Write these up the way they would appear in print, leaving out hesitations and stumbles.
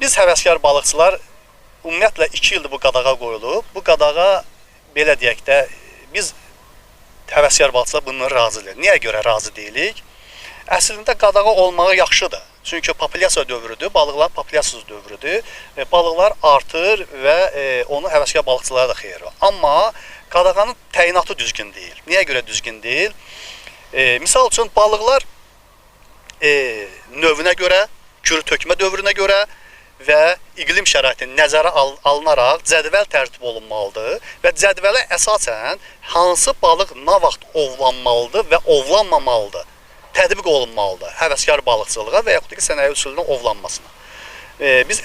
Biz həvəskar balıqçılar ümumiyyətlə 2 ildir bu qadağa qoyulub. Bu qadağa belə deyək də biz həvəskar balıqçılar bundan razı deyilik. Niyə görə razı deyilik? Əslində qadağa olmağı yaxşıdır. Çünki populyasiya dövrüdür, balıqların populyasiyası dövrüdür. Balıqlar artır və onu həvəskar balıqçılara da xeyir var. Amma qadağanın təyinatı düzgün deyil. Niyə görə düzgün deyil? Misal üçün balıqlar növünə görə, kürü tökmə dövrünə görə və iqlim şəraiti nəzərə alınaraq cədvəl tərtib olunmalıdır və cədvələ əsasən hansı balıq nə vaxt ovlanmalıdır və ovlanmamalıdır, tətbiq olunmalıdır həvəskar balıqçılığa və yaxud da ki, sənaye üsulunun ovlanmasına. Biz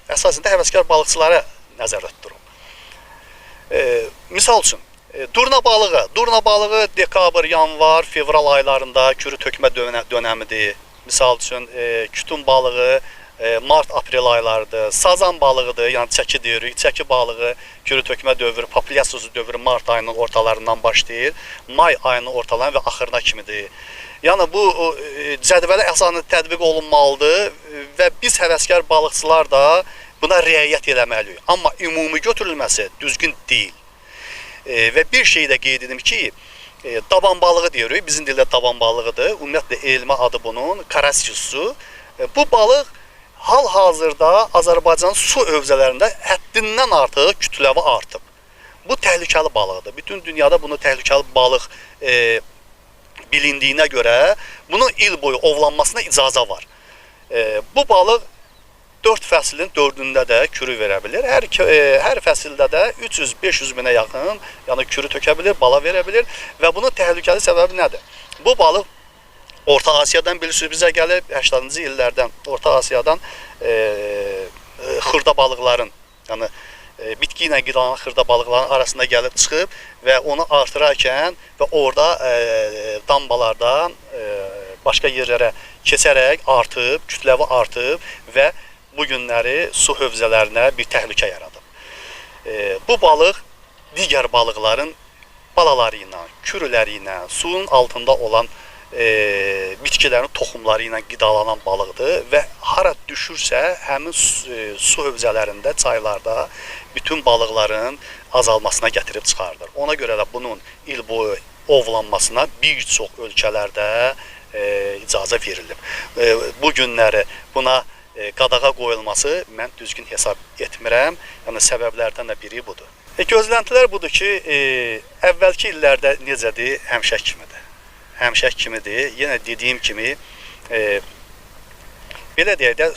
əsasında həvəskar balıqçılara nəzərdə tuturuq. Misal üçün, durna balığı dekabr, yanvar, fevral aylarında kürü tökmə dönəmidir. Misal üçün, kütün balığı mart, aprel aylarıdır. Sazan balığıdır, yəni çəki deyirik. Çəki balığı kürü tökmə dövrü, populyasiyası dövrü mart ayının ortalarından başlayır. May ayının ortalarına və axırına kimidir. Yəni bu cədvələ əsasən tətbiq olunmalıdır və biz həvəskar balıqçılar da buna riayət eləməliyik. Amma ümumi götürülməsi düzgün deyil. Və bir şey də qeyd edim ki, daban balığı deyirik. Bizim dildə daban balığıdır. Ümumiyyətlə elmi adı bunun Carassius. Bu balıq hal-hazırda Azərbaycanın su hövzələrində həddindən artıq kütləvi artıb. Bu təhlükəli balıqdır. Bütün dünyada bunu təhlükəli balıq bilindiyinə görə bunun il boyu ovlanmasına icazə var. Bu balıq 4 fəslin 4-ündə də kürü verə bilir. Hər fəsildə də 300-500 minə yaxın, yəni kürü tökə bilir, bala verə bilir və bunun təhlükəli səbəbi nədir? Bu balıq Orta Asiyadan bilirsiniz bizə gəlib, 80-ci illərdən Orta Asiyadan xırda balıqların, yəni bitki ilə qidalanan xırda balıqların arasında gəlib çıxıb və onu artırarkən və orada dambalardan başqa yerlərə keçərək artıb, kütləvi artıb və bu günləri su hövzələrinə bir təhlükə yaradıb. Bu balıq digər balıqların balaları ilə, kürüləri ilə, suyun altında olan bitkilərin toxumları ilə qidalanan balıqdır və hara düşürsə həmin su hövzələrində, çaylarda bütün balıqların azalmasına gətirib çıxardır. Ona görə də bunun il boyu ovlanmasına bir çox ölkələrdə icazə verilib. Bu günləri buna qadağa qoyulması mən düzgün hesab etmirəm. Yəni səbəblərdən də biri budur. Gözləntilər budur ki, əvvəlki illərdə necədir? Həmişə kimidir. Həmişə kimidir. Yenə dediyim kimi, belə deyək də,